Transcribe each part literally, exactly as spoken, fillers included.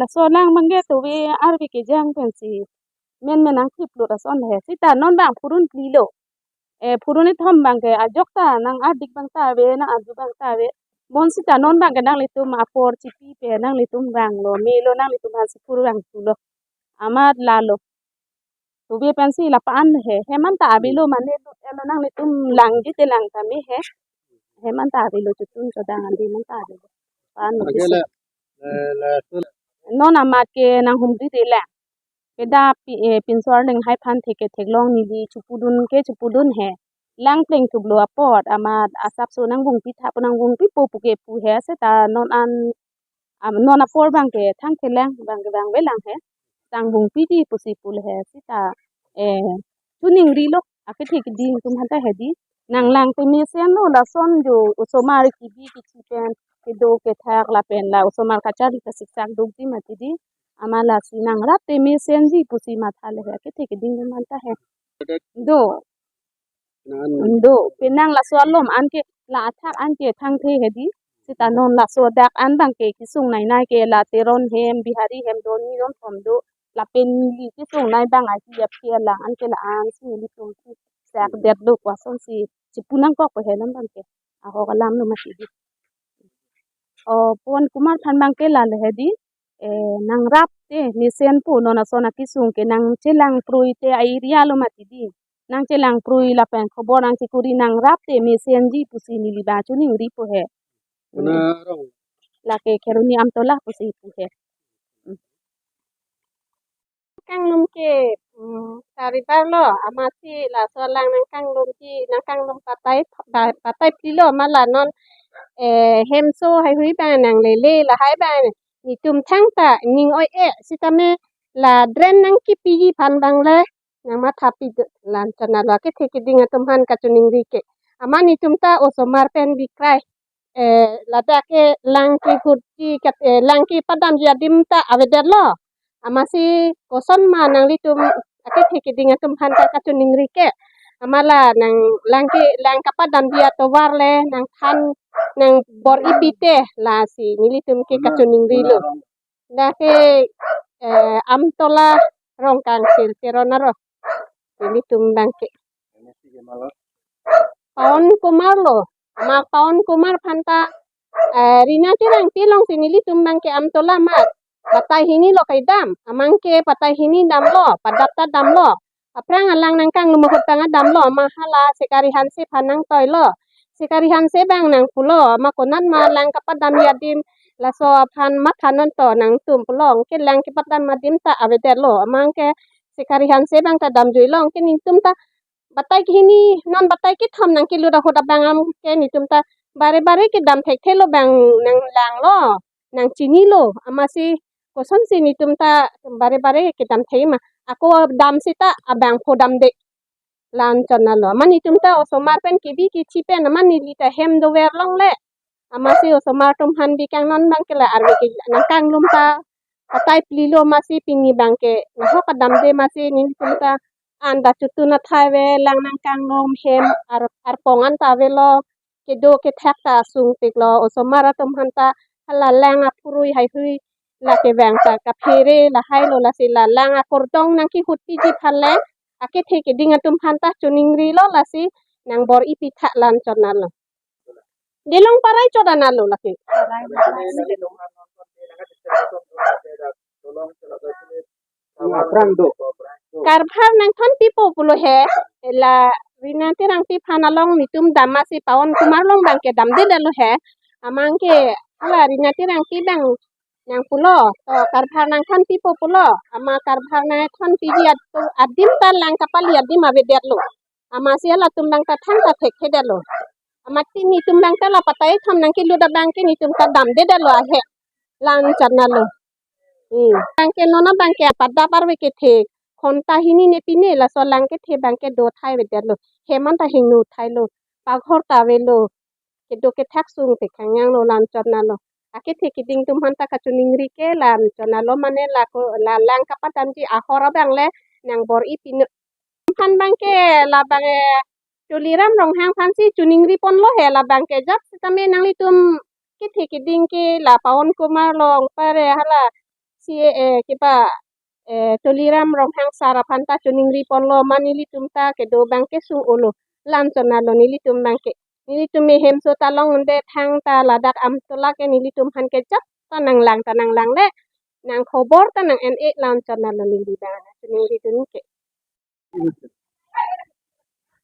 Laso alang abangke tove arve kejang pensi menmen nangthiplut ason he. Sita non abang phurun phli lo. Eh, phurun kethom abangke ajok ta nang-ardik abang ta ave, nang-arju abang ta ave. Mo sita non abangke nanglitum apor chipi pen nanglitum vanglo, melo, nanglitum aphan si phur vangthulo. Amat lalo. Tove pensi lapu-an he. Hem anta avelo mane lut-etlo, nanglitum langji te lang tame he. Hem anta avelo, chotun chodang andi anta avelo. Lapu-an lo. Lake kisi. La, la, la, non amat ke nanghumri te lang. Peda pi, eh, pinso arleng hai aphan thek ke theklong, neli chopudun ke chopudun he. Lang plengthuplo apot, amat asapso nangbungpi tha pu, nangbungpipo pu ke pu he, seta non an, am, non apor abangke thangthe lang, abangke vangve lang he. Tang bungpi di pusi pulo he, seta, eh, choningrilo, akethe keding atum aphanta he di. Nang lang te mesenlo, lason jo osomar kebi kechi pen, kedo kethak lapen la osomar kachari kasiksak dukji mati di. Amat lasi nangrap te mesenji pusi mathalo he, akethe keding atum aphanta he. Do. Nan. Do, penang laso alom anke, la athak anke thangthe he di. Seta non laso adak an abangke kesung nainai ke la Teron hem, Bihari hem do, ni ron thom do. Lapen neli kesung nai abang ahi aphi alang anke la-an si nelitum si sakdetlo pu asonsi chipu nangkokpo he non abangke. Ahok alam lo mati di. O, Pawan Kumar aphan abangke lale he di. Eh, nangrap te mesenpo, non ason akesung ke nangchelang prui te a-area lo mati di. Nangchelang prui lapen khobor nangchekuri, nangrap te mesenji pusi neli ba choningripo he. Kona arong? Lake Kheroni Amtola pusi pu he. Kanglum ke, mm, saribar lo, amatsi laso alang nangkanglum ke, nangkanglum patai, ba-, patai phli lo, amat la non, eh, hemso haihui abang nanglele lahai abang netum thangta ning oi-e, sitame la drain nangkipiji aphan abang le nangmathapi do, la-anchot nalo, akethe keding atum aphan kachoningri ke. Amat netum ta osomar pen bikrai, eh, ladak ke lang kehutji kat, eh, lang kepadamji adim ta avedetlo. Amatsi kosonma nanglitum akethe keding atum aphanta kachoningri ke. Amat la nang lang ke, lang kapadamji atovar le nangthan, nangbor-ipi te, lasi nelitum ke kachoningri lo. Dak ke, eh, Amtola Rongkangsil Teron arong. Nelitum abangke. Pawan Kumar lo. Amat Pawan Kumar aphanta, eh, Rina Terangpi alongsi nelitum abangke Amtola amat batai hini lo kedam. Amat ke batai hini damlo, padap ta damlo. Aphrang alang nangkanglum ahut abang damlo, amat hala Sekari Hanse aphan nangtoilo. Sekari Hanse abang nangpulo, amat konatma lang kapadamji adim laso aphan mathanon to nangtum pulo, anke lang kepadam adim ta avedetlo, amat ke Sekari Hanse abang ta damjuilo, anke netum ta batai kehini, non batai kethom nangkelut ahut abang anke netum ta bare bare kedam thekthelo abang nanglanglo, nangchinilo, amatsi kosonsi netum ta bare bare kedam thekma. Ako dam seta abangphu damde. La-anchot nalo. Amat netum ta osomar pen kebi kechi pen, amat neli ta hem dover longle. Amatsi osomar atum aphan bikang non abangke la arve ke nangkanglum ta patai phli lo, amatsi pini abangke nahok kedamde, amatsi netum ta anta chotun athai ave, lang nangkanglum, hem ar-, arpong anta avelo, kedo kethak ta sungpiklo, osomar atum aphanta hala lang aphurui haihui la kevang ta kaphere lahai lo, lasi la lang akordong nangkehutpiji aphan le akethe keding atum aphanta choningrilo, lasi nangbor-ipi tha, la-anchot nalo. Delong parai chot analo lake. Aphrang do. Karbhar nangthon pipo pulo he. La Rina Terangpi aphan along netum dam, amatsi Pawan Kumar along abangke damdedetlo he. Amat ke hala Rina Terangpi abang nangpulo, to karbhar nangthon pipo pulo. Amat karbhar nangthon piji at-, adim ta lang kapali adim avedetlo. Amatsi halatum abang ta thangta thekthedetlo. Amat pini netum abang ta la patai kethom nangkelut abangke netum ta damdedetlo ahe. La-anchot nalo. Hmm. Abangke non abangke padap arve kethe. Khonta hini ne pine laso lang kethe abangke do thai avedetlo. Hem anta hingno thailo. Paghor ta avelo. Kedo kethak sungpik thangyanglo, la-anchot nalo. Akethe keding atum aphanta kachoningri ke la-anchot nalo, mane la ko, la lang kapadamji ahor abang le nangbor-ipi non. Aphan abangke labang, eh, Tuliram Ronghang aphansi choningri ponlo he, labangke jat sitame nanglitum kethe keding ke la Pawan Kumar along pare hala C A A kipa, eh, Tuliram Ronghang sir aphan ta choningri ponlo ma nelitum ta kedo abang ke sung-olo. La-anchot nalo nelitum abang ke. Nelitum mehemso ta longledet, thangta ladak Amtola ke nelitum aphan ke jat ta nanglang ta nanglangle, nang khobor ta nang-en-e, la-anchot nalo neli abang choningridun ke.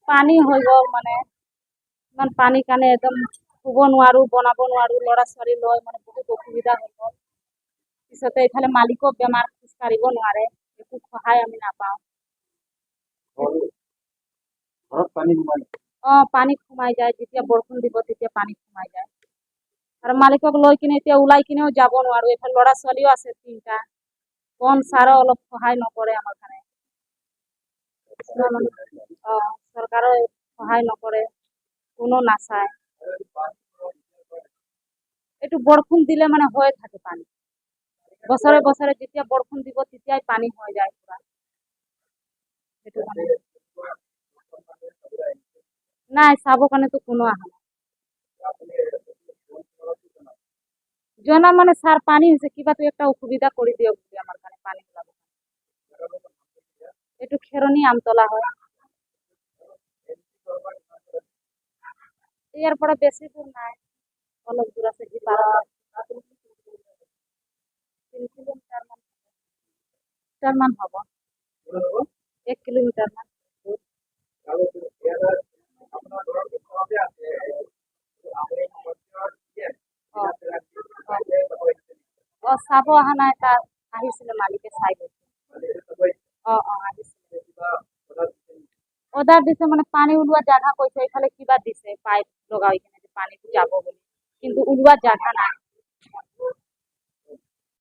পানী হৈ গ'ল মানে, ইমান পানীৰ কাৰণে একদম শুব নোৱাৰো, বনাব নোৱাৰো, ল'ৰা ছোৱালী লৈ মানে বহুত অসুবিধা হৈ গ'ল। পিছতে এইফালে মালিকো বেমাৰ, খোজ কাঢ়িব নোৱাৰে, একো সহায় আমি নাপাওঁ। ঘৰ-, ঘৰত পানী সোমাই? অ, পানী সোমাই যায়, যেতিয়া বৰষুণ দিব তেতিয়া পানী সোমাই যায়। আৰু মালিকক লৈ কিনে এতিয়া ওলাই কিনেও যাব নোৱাৰো, এইফালে ল'ৰা ছোৱালীও আছে তিনিটা। কোন ছাৰে অলপ সহায় নকৰে আমাৰ কাৰণে? অ, চৰকাৰে সহায় নকৰে, কোনো নাচায়। এইটো বৰষুণ দিলে মানে হৈ থাকে পানী, বছৰে বছৰে যেতিয়া বৰষুণ দিব তেতিয়াই পানী হৈ যায় পুৰা। সেইটো কাৰণে নাই, চাব কাৰণে তো কোনো অহা নাই। জনা মানে ছাৰ, পানী হৈছে, কিবা তো একটা অসুবিধা কৰি দিয়ক বুলি আমাৰ কাৰণে পানী ওলাব। এইটো খেৰণি আমতলা হয়। ইয়াৰ পৰা বেছি দূৰ নাই, অলপ দূৰ আছে, সিপাৰত। তিনি কিলোমিটাৰ মান, মিটাৰ মান হ'ব, এক কিলোমিটাৰ মান। অ, অ, চাব অহা নাই, তাত আহিছিলে, মালিকে চাই গৈছে। অ, অ, আহিছিলে। অৰ্ডাৰ দিছে মানে, পানী ওলোৱা জাগা কৈছে, এইফালে কিবা দিছে, পাইপ লগাই কিনে যে পানী যাব বুলি, কিন্তু ওলোৱা জাগা নাই।